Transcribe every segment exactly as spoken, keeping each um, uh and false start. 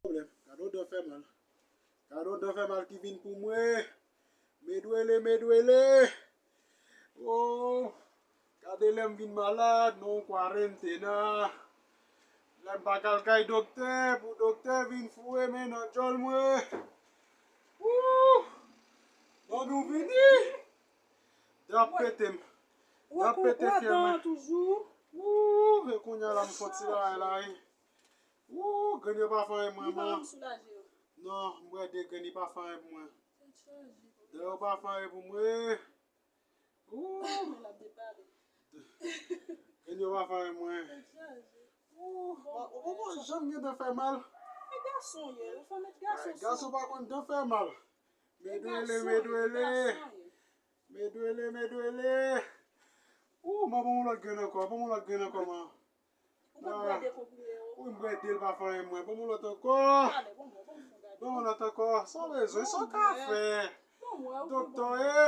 Pwoblèm. Gade yon dan fè mal. Gade yon dan fè mal ki vin pou mwen. Medwele, medwele. Oh, gade lè m vin malad, non kwarantena. Lè m pa ka al kay doktè, pou doktè vin foure men nan djòl mwen. Wouh! Ban nou vini. Dap pete m. Dap pete fyèl mwen. Toujou. Wouh, e kounye a la m fon ti la la. Wouh, grenn yo pa fè anyen mwen man. Non, m bwè de grenn li pa fè anyen pou mwen. Dan yo pa fè anyen pou mwen. Wouh. Grenn yo pa fè anyen mwen. Wouh, ou poko janm gen dan fè mal. E gason ye, ou fè met gason. Gason pa konn dan fè mal. Medwele, medwele. Medwele, medwele. Ou, man, ban m yon lòt grenn ankò, ban m yon lòt grenn ankò, man. Ou pa bwè de konprime yo. Ou m bwè de l pa fè anyen mwen. Ban m yon lòt ankò. Ban m yon lòt ankò. Sa w bezwen, sa w ka fè. Doktè, e.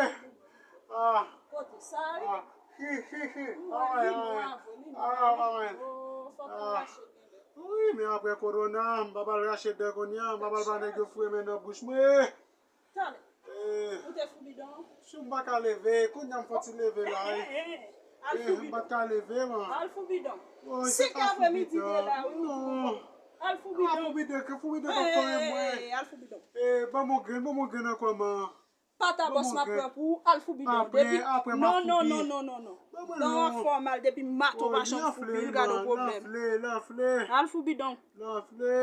Ah. Kote sa, wi. Ah. Hi, hi, hi. Ah, wè, ah, wè. Ah, wè. Wi, men apre korona, m pa pral rache dan kounye a, m pa pral ba nèg yo foure men nan bouch mwen. Talè. Eh. Ou te fou bidon? Si m pa ka leve, kounye a m fon ti leve la, eh. Al fou bidon. M pa ka leve, man. Al fou bidon. Senk apremidi de la, wi. Non. Al fou bidon. Al fou bidon, ke fou bidon pa fè anyen mwen. Eh, al fou bidon. Eh, ban m yon grenn, ban m yon grenn ankò, man. Pa ta bòs m ap pran pou ou, al fou bidon. Depi, non, non, non, non, non, non. Dan w ap fè w mal depi mato pa janm foubi, gade yon pwoblèm. Al fou bidon. Lanfle.